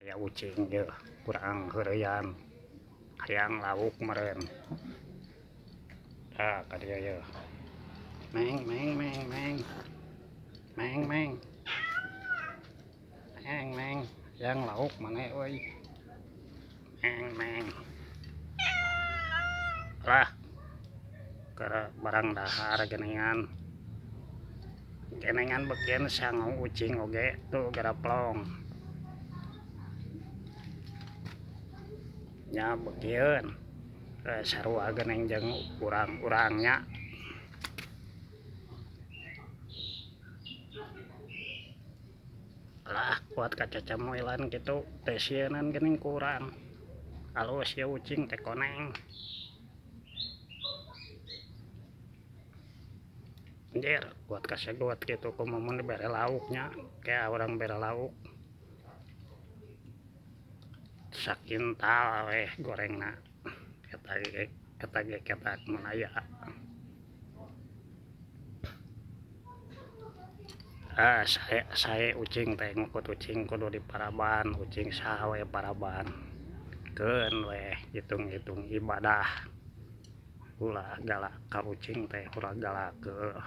Aya ucing yeuh kurang heureuyan hayang lauk meureun. Tah ka dieu yeuh. Meng meng meng meng. Meng meng. Meng meng hayang lauk maneh euy. Meng meng. Lah keur barang dahar geningan. Geningan beukeun sangu ucing oge tuh garaplong. Nya beukeun sarua geuning jeung urang-urang nya. Lah kuat kacacamuilan kitu teh sieunan geuning ku urang. Alus ieu ucing teh koneng. Anjir kuat kasegot kitu kumaha mun dibere lauk nya kea urang bere lauk. Sakintal weh gorengna eta ge eta ge ketak mun aya. Ah sae sae ucing teh ngukut ucing kudu diparaban ucing saha we paraban keun weh hitung-hitung ibadah. Ulah galak ka ucing teh ulah galak heueuh.